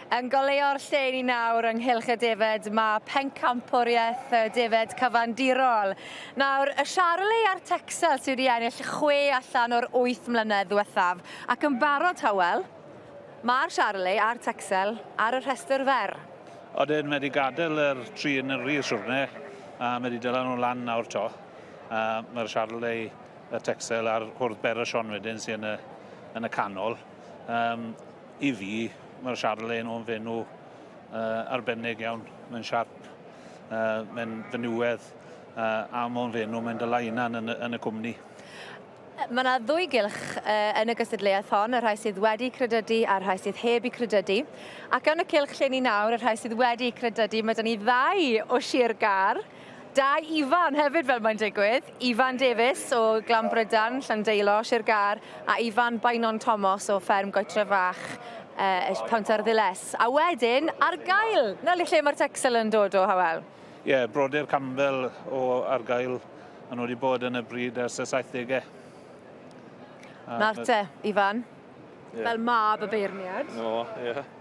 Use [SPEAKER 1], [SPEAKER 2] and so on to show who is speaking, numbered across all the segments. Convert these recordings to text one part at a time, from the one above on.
[SPEAKER 1] Yn goleuo'r lle i ni nawr ynghylch y defed mae pencampwriaeth y defed cyfandirol. Nawr, y Charolais a'r Texel sydd wedi ennill chwe allan o'r 8 mlynedd ddiwethaf, ac yn barod, Hywel, mae'r Charolais a'r Texel ar y rhestr fer.
[SPEAKER 2] Odyn, mae wedi gadael yr tri yn yr un siwrne, a mae wedi dala nhw lan nawr to. A mae'r Charolais, y Texel a'r Hwrdd Berrichon wedyn sy'n yn y, yn y canol. Um, I fi, mae'r Charolais nhw'n fenw uh, arbennig iawn. Mae'n siarp, uh, mae'n fenywedd, uh, a mae'n fenw, mae'n dyla hunan yn, yn y cwmni.
[SPEAKER 1] Mae yna ddwy gylch uh, yn y gystadleuaeth hon, y rhai sydd wedi credydu a'r rhai sydd heb i credydu. Ac yn y cylch lle ni nawr, y rhai sydd wedi credydu, mae dyn ni ddau o Sir Gâr. Dau Ifan hefyd fel mae'n digwydd. Ifan Davies o Glanbrydan, Llandeilo, Sir Gâr, a Ifan Bainon Tomos o fferm Goetre Fach, uh, Pontarddulais. A wedyn, Argael! Na le lle mae'r Texel yn dod o, Hywel?
[SPEAKER 2] Ie, yeah, brodyr Campbell o Argael, maen nhw wedi bod yn y bryd ers y 70au.
[SPEAKER 1] Nawr te, Ifan, yeah. fel mab y beirniad.
[SPEAKER 3] No, ie. Yeah.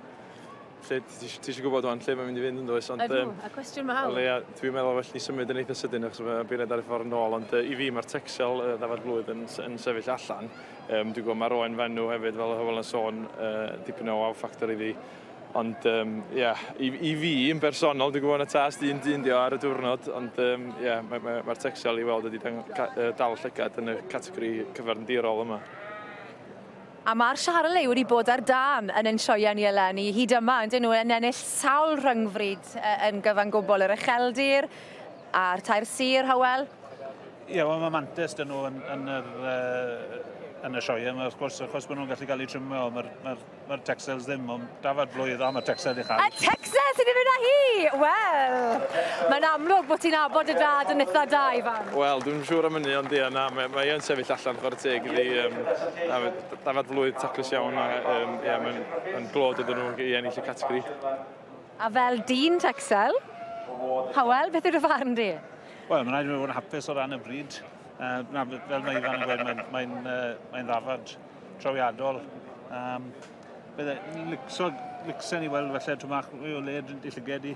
[SPEAKER 3] Lle, ti eisiau gwybod wan lle mae'n mynd i fynd yn does?
[SPEAKER 1] Ond, Ydw, a cwestiwn mawr.
[SPEAKER 3] Wel, ia, dwi'n meddwl well ni symud yn eitha sydyn achos mae beirniad ar ei ffordd yn ôl, ond uh, i fi mae'r Texel uh, ddafad blwydd yn, yn sefyll allan. Um, dwi'n gwybod mae'r oen fenw hefyd, fel Hywel yn sôn, uh, dipyn o wow factor iddi. Ond, um, yeah, i, i fi yn bersonol, dwi'n gwybod na tas dyn dyn dio ar y diwrnod, ond um, yeah, mae'r mae, mae Texel i weld wedi dal llygad yn y categori cyfarndirol yma.
[SPEAKER 1] A mae'r Charolais wedi bod ar dân yn ein sioeau ni eleni hyd yma, yndyn nhw, yn ennill sawl rhyngfryd yn gyfan gwbl, yr Ucheldir a'r Tair Sir, Hywel.
[SPEAKER 2] Ie, wel mae mantais dyn nhw yn, yn, yr, uh, yn y sioeau yma, wrth gwrs, achos bod nhw'n gallu cael eu trimio, mae'r mae mae Texels ddim, ond dafad blwydd a mae'r Texel i chael.
[SPEAKER 1] Y Texel sydd wedi mynd â hi! Wel, mae'n amlwg bod ti'n nabod y dad yn eitha da, Ifan.
[SPEAKER 3] Wel, dwi'm yn siŵr am hynny, ond ia, na, mae, mae yn sefyll allan, chwarae teg iddi. Um, na, dafad flwydd taclus iawn, a um, ia, mae'n mae glod iddyn nhw i ennill y categori.
[SPEAKER 1] A fel dyn Texel, Hywel, beth yw'r farn di?
[SPEAKER 2] Wel, mae'n rhaid i mi fod yn hapus o ran y bryd. Uh, na, fel mae Ifan yn gweud, mae'n mae uh, mae ddafad trawiadol. Um, bydde, licso, licsen i weld felly trwy mach o led i llyged i.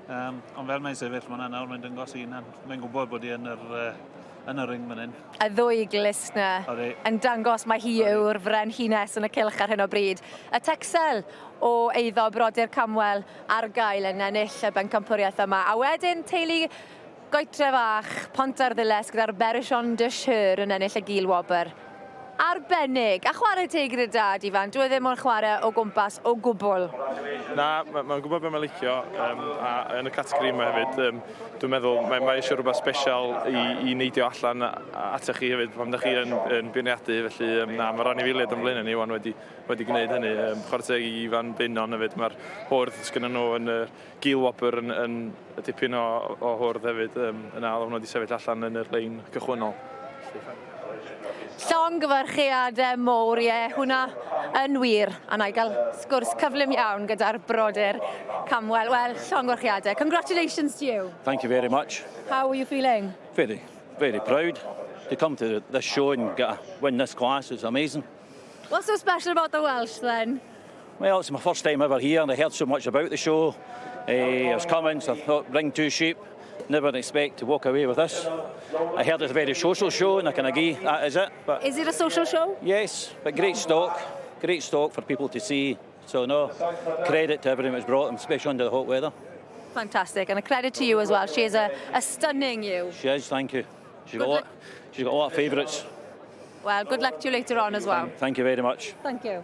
[SPEAKER 2] Um, ond fel mae'n sefyll mae'n nawr, mae'n dyngos ei hunan. Mae'n gwybod bod hi yn yr, uh, yn y ring fan hyn.
[SPEAKER 1] Y ddwy glust na yn dangos mae hi yw'r frenhines yn y cylch ar hyn o bryd. Y Texel o eiddo brodyr Camwell ar gael yn ennill y bencampwriaeth yma. A wedyn teulu Goetre Fach, Pontarddulais gyda'r Berrichon de Cher yn ennill y gil wobr. Arbennig! A chwarae teg gyda dad, Ifan, dyw e ddim o'n chwarae o gwmpas o gwbl.
[SPEAKER 3] Na, mae'n ma gwybod beth mae'n licio, um, a yn y categori yma hefyd, um, dwi'n meddwl mae, mae eisiau rhywbeth special i, i neidio allan atoch chi hefyd pan ydych chi yn, yn beirniadu, felly um, na, mae'r anifeiliaid o'n blaenau ni wan wedi, wedi gwneud hynny. Um, chwarae teg i Ifan Beunon hefyd, mae'r hwrdd sgynnon nhw yn y gil wobr yn, yn dipyn o, o hwrdd hefyd. Um, yna, oedd hwnna wedi sefyll allan yn yr lein cychwynnol.
[SPEAKER 1] Llongyfarchiadau mowr, ie, hwnna yn wir. A na i gael sgwrs cyflym iawn gyda'r brodyr Camwell. Wel, llongyfarchiadau. Congratulations to you.
[SPEAKER 4] Thank you very much.
[SPEAKER 1] How are you feeling?
[SPEAKER 4] Very, very proud to come to this show and get a, win this class. It's amazing.
[SPEAKER 1] What's so special about the Welsh then?
[SPEAKER 4] Well, it's my first time ever here and I heard so much about the show. Uh, I was coming, so I thought, bring two sheep. Never expect to walk away with this. I heard it's a very social show and I can agree, that is it. But
[SPEAKER 1] is it a social show?
[SPEAKER 4] Yes, but great stock, great stock for people to see. So no, credit to everyone that's brought them, especially under the hot weather.
[SPEAKER 1] Fantastic, and a credit to you as well. She is a, a stunning you.
[SPEAKER 4] She is, thank you. She's got, a lot, she's got a lot of favourites.
[SPEAKER 1] Well, good luck to you later on as well.
[SPEAKER 4] Thank you very much.
[SPEAKER 1] Thank you.